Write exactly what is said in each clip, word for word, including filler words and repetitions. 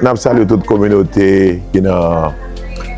N ap salye tout kominote ki nan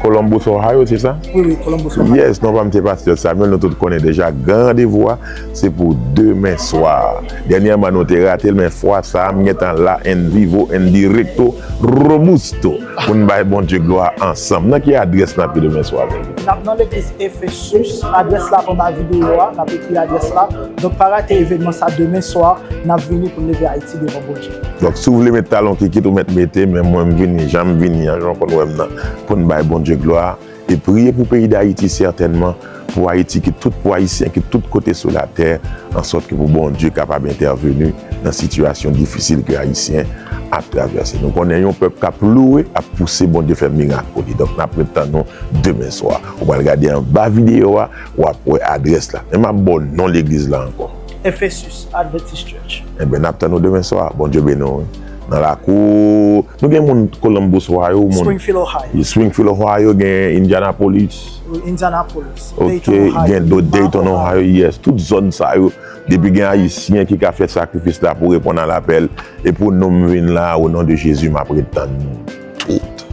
Columbus, Ohio, se sa? Wi, wi, Columbus, Ohio. Yes, non pa m se Pastè Samuel, nou tout konnen deja, gran randevou a, se pou demen swa. Dènyèman, nou te rate l, men fwa sa a, m gentan la, en vivo, en directo, robusto, pou n bay Bondye glwa ansanm. Nan ki adrès n ap ye demen swa, Bondye? N ap nan legliz Efesus, adrès la ap anba videyo a, n ap ekri adrès la. Donk, pa rate evènman sa demen swa, n ap vini pou n leve Ayiti devan Bondye. Donk, si w vle met talon kikit, ou mèt mete, men mwen, m vini, jan m vini an, jan w konn wè m nan, pou n bay Bondye glwa, e priye pou peyi Dayiti, sètènman, pou Ayiti, ki tout, pou Ayisyen, ki tout kote sou latè, ansòt ke pou Bondye kapab entèveni nan sitiyasyon difisil ke Ayisyen ap travèse. Nou konnen yon pèp k ap louwe, ap pouse Bondye fè mirak pou li. Donk, n ap ret tann nou demen swa. Ou pral gade anba videyo a, w ap wè adrès la. Men m ap ba w non legliz la ankò. Efesus Adventist Church. Enben, n ap tann nou demen swa. Bondye beni w, wi. Nan lakou, nou gen moun Columbus, Ohio, moun Springfield, Ohio. Springfield, Ohio, gen Indianapolis. Indianapolis. Ok, Dayton, Ohio. Gen do Dayton, Ohio, yes. Tout zòn sa yo, depi gen Ayisyen ki ka fè sakrifis la pou reponn a lapèl, e pou nou m vin la, o non de Jezi, m ap ret tann nou tout.